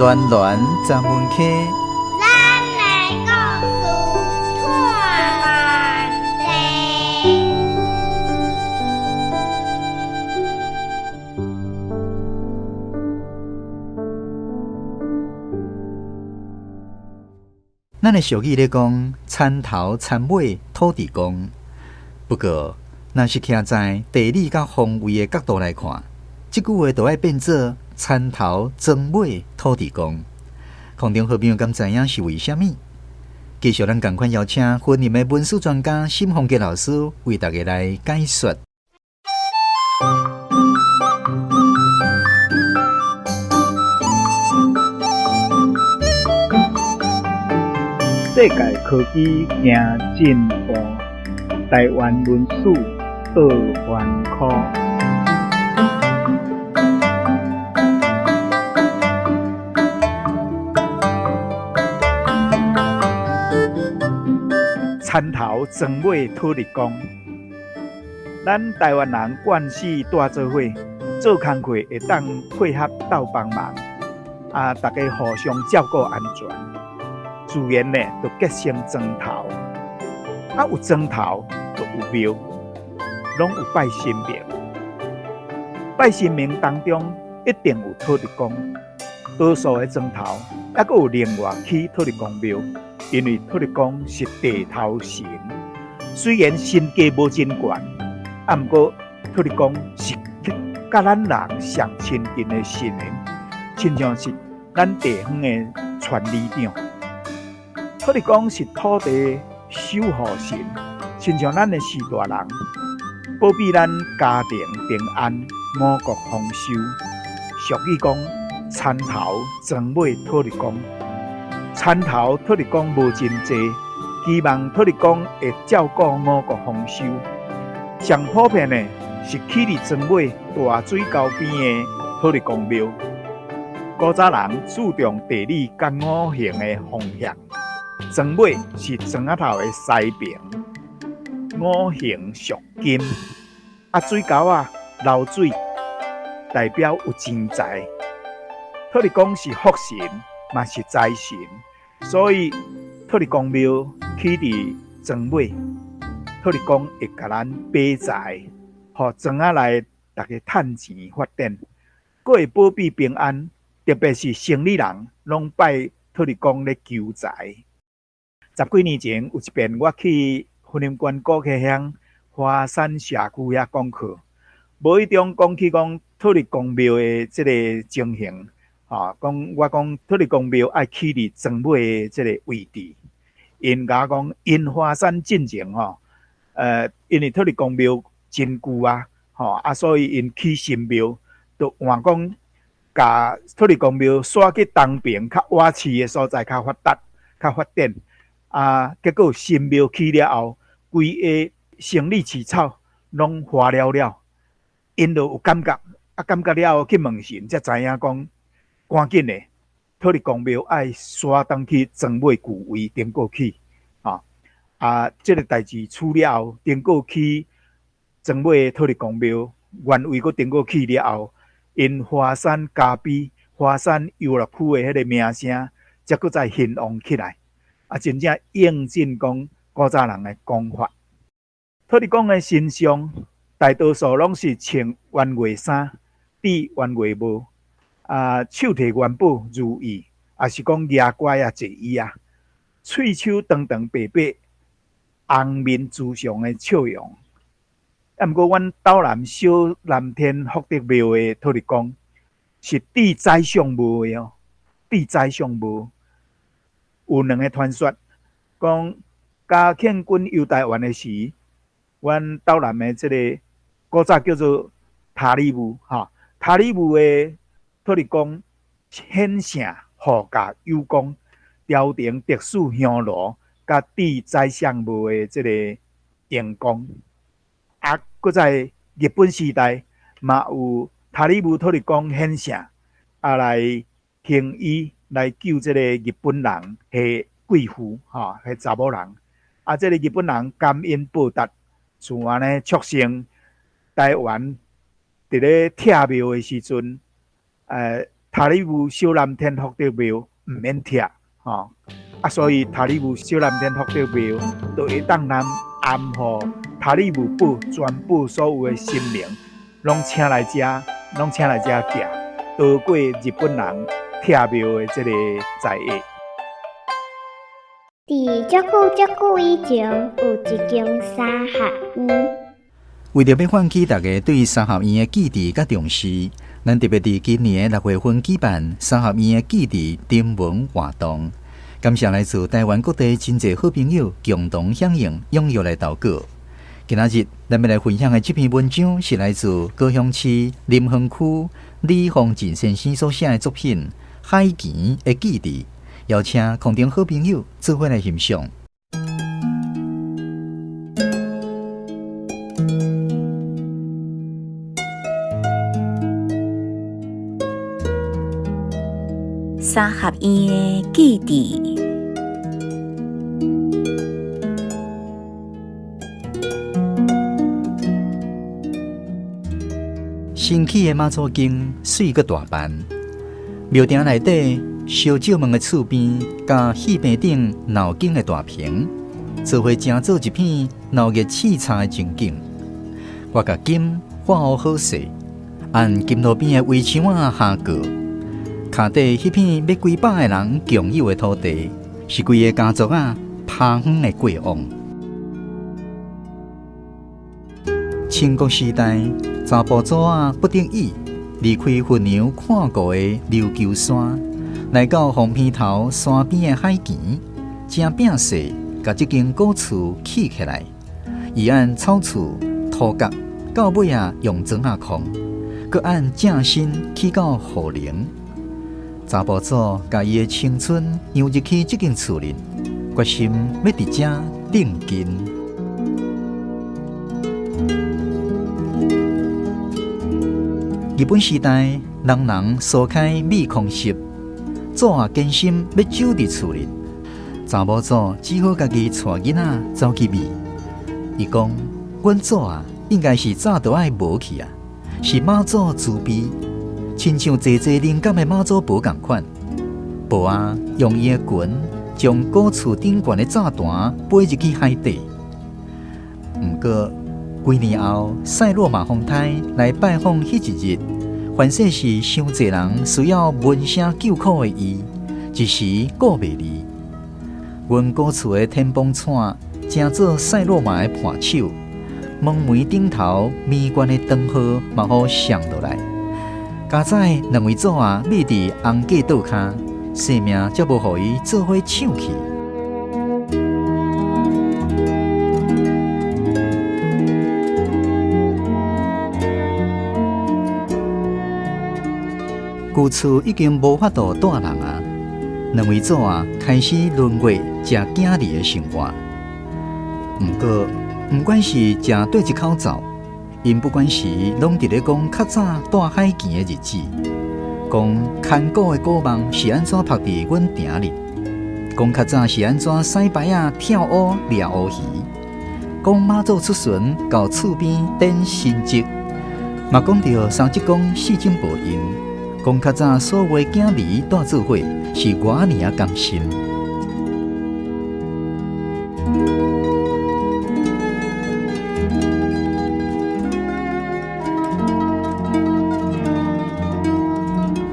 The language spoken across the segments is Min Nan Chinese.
巒巒十文溪。咱的故事托万地。咱的俗語咧講，田頭田尾土地公。不過，若是徛在地理佮方位的角度來看，這句話就愛變做田頭莊尾土地公。空中好朋友敢知影是為啥物？繼續咱仝款邀請雲林的文史專家沈鳳傑老師為大家來解說。世界科技行進步，台灣文史倒翻箍。田頭庄尾土地公，咱台灣人慣勢帶做伙做工課，會當配合鬥幫忙，啊，大家互相照顧安全，自然呢就結成莊頭。啊，有莊頭就有廟，攏有拜神明。拜神明當中一定有土地公，多數的莊頭猶閣有另外起土地公廟，因為土地公是地頭神。雖然身價無真懸，啊，毋過土地公是佮咱人上親近的神明，親像是咱地方的傳里長。土地公是土地守護神，親像咱的序大人，保庇咱家庭平安、五穀豐收。俗語講：田頭莊尾土地公，田頭土地公無真濟，期望土地公會照顧五穀豐收。上普遍的是起佇莊尾大水溝邊的土地公廟。古早人注重地理佮五行的方向，莊尾是莊仔頭的西爿，五行屬金，啊水溝仔流水代表有錢財。土地公是福神，嘛是財神，所以土地公廟起佇莊尾，土地公會共咱保財，予莊仔內逐家趁錢發展，閣會保庇平安。特別是生理人，攏拜土地公咧求財。十幾年前有一遍，我去雲林縣古溪鄉華山社區遐講課，無意中講起講土地公廟的這个情形，吼，講我講土地公廟愛起佇莊尾的這个位置，𪜶共我講𪜶華山進前吼，因為土地公廟真舊啊，吼啊，所以𪜶起新廟，就換講。共土地公廟徙去東爿較倚市的所在較發達、較發展。啊，結果新廟起了後，規个生理飼草攏花了了，𪜶就有感覺，啊，感覺了後去問神，才知影講，趕緊的土地公廟愛徙轉去莊尾舊位頂過去，吼啊，這个代誌處了後，頂過去莊尾的土地公廟原位閣頂過去了後。𪜶華山咖啡、華山遊樂區的彼个名聲，才閣再興旺起來。啊，真正應證講古早人的講法。土地公的神像，大多數攏是穿圓月衫、戴圓月帽，啊，手提元寶如意，抑是講蜈拐仔坐椅仔，喙鬚長長白白，紅面慈祥的笑容。啊，毋過阮斗南小南天福德廟的土地公是戴宰相帽的哦，戴宰相帽。有兩个傳說，講嘉慶君遊台灣的時，阮斗南的這个古早叫做塔里霧吼，塔里霧的土地公顯聖護駕有功，朝廷特賜香爐，佮戴宰相帽的這个榮光。啊，閣在日本時代，嘛有塔里霧土地公顯聖，啊來行醫來救這个日本人彼貴婦，吼，彼查某人。啊，這个日本人感恩報答，自然呢促成台灣佇咧拆廟的時陣，塔里武小南天福德庙毋免拆，吼啊，所以塔里武小南天福德庙就会当咱暗予塔里武堡全部所有的神明，攏請來遮，攏請來遮徛，逃過日本人拆廟的這個災厄。佇足久足久以前，有一間三合院。為著欲喚起大家對三合院的記憶佮重視，咱特別佇今年的6月份舉辦三合院的記憶徵文活動。感謝來自台灣各地真濟好朋友共同響應，踴躍來投稿。今仔日咱欲來分享的這篇文章是來自高雄市林園區李鳳進先生所寫的作品《海墘的記憶》，邀請空中好朋友做伙來欣賞。三合院的記憶。新起的媽祖宮媠閣大辦，廟埕內底燒石門的厝邊，佮戲棚頂鬧景的大棚，做伙成做一片鬧熱刺炒的情景。我共金畫予好勢，按金路邊的圍牆仔下過，跤底彼片欲幾百个人共有的土地，是規个家族仔拍遠的過往。清國時代，查埔祖仔不得已離開汾陽看顧的琉球山，來到鳳鼻頭山邊的海墘，正拼勢共這間古厝起起來。伊按草厝、土角，到尾仔用磚仔匡，閣按正身起到雨林。查埔祖共伊的青春融入去這間厝裡，決心欲佇遮定根。日本時代，人人疏開米空室，祖仔堅心欲守佇厝裡，查某祖只好家己帶囡仔走去覓。伊講：阮祖仔應該是早就愛無去啊，是媽祖慈悲，親像濟濟靈感的媽祖婆仝款。婆仔用伊的裙將古厝頂懸的炸彈飛入去海底。毋過幾年後，賽洛瑪風台來拜訪彼一日，凡勢是傷濟人需要聞聲救苦的伊，一時顧袂離。阮古厝的天崩毯，成做賽洛瑪的伴手，門楣頂頭麵罐的燈號嘛予送落來。佳哉兩位祖仔覕佇紅架桌跤，性命才無予伊做伙搶去。舊厝已經無法度住人啊！兩位祖仔開始輪月食囝兒的生活。毋過，毋管是食佗一口灶，𪜶不管時攏佇咧講較早住海墘的日子，講牽古的古夢是按怎曝佇阮埕裡，講較早是按怎洗牌仔跳烏掠烏魚，講媽祖出巡到厝邊點神蹟，嘛講著三叔公四種報應。講較早所有的囝兒蹛做伙是偌爾仔甘心。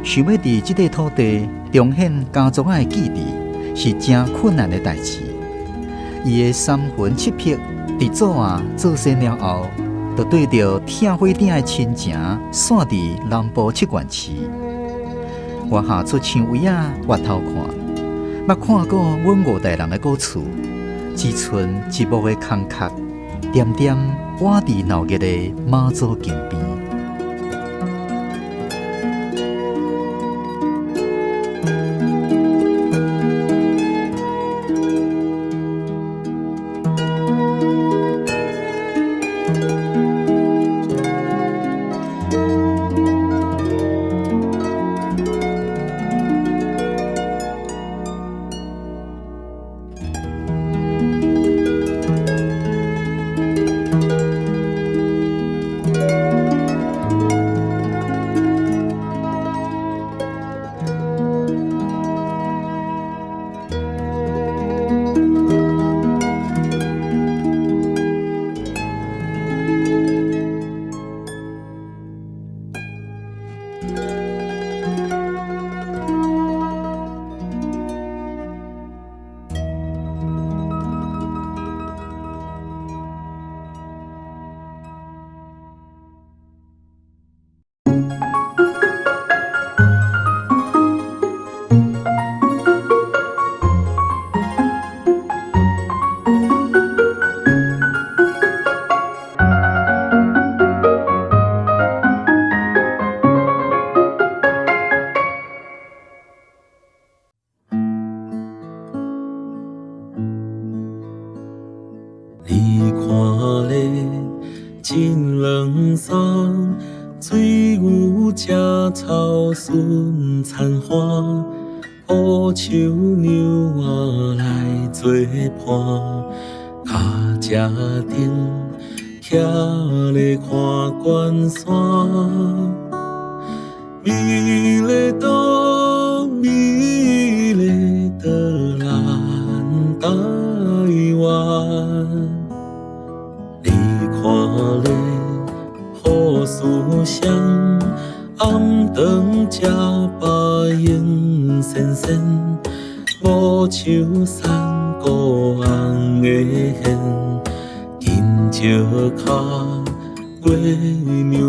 想欲佇這塊土地重現家族仔的記憶，是誠困難的代誌。伊的三魂七魄，佇祖仔做仙了後，就對著拆火鼎的親情，散佇南部七縣市。我下出牆圍仔，回頭看，捌看過阮五代人的古厝，只賰一木的空殼，點點倚佇鬧熱的媽祖宮邊。水牛食草顺田花，乌桕娘仔来做伴，跤車顶徛咧看關山，美麗島，美麗的咱台灣。你看咧，好思想，暗頓食飽閒仙仙，無樹山谷紅的現，金石跤月娘。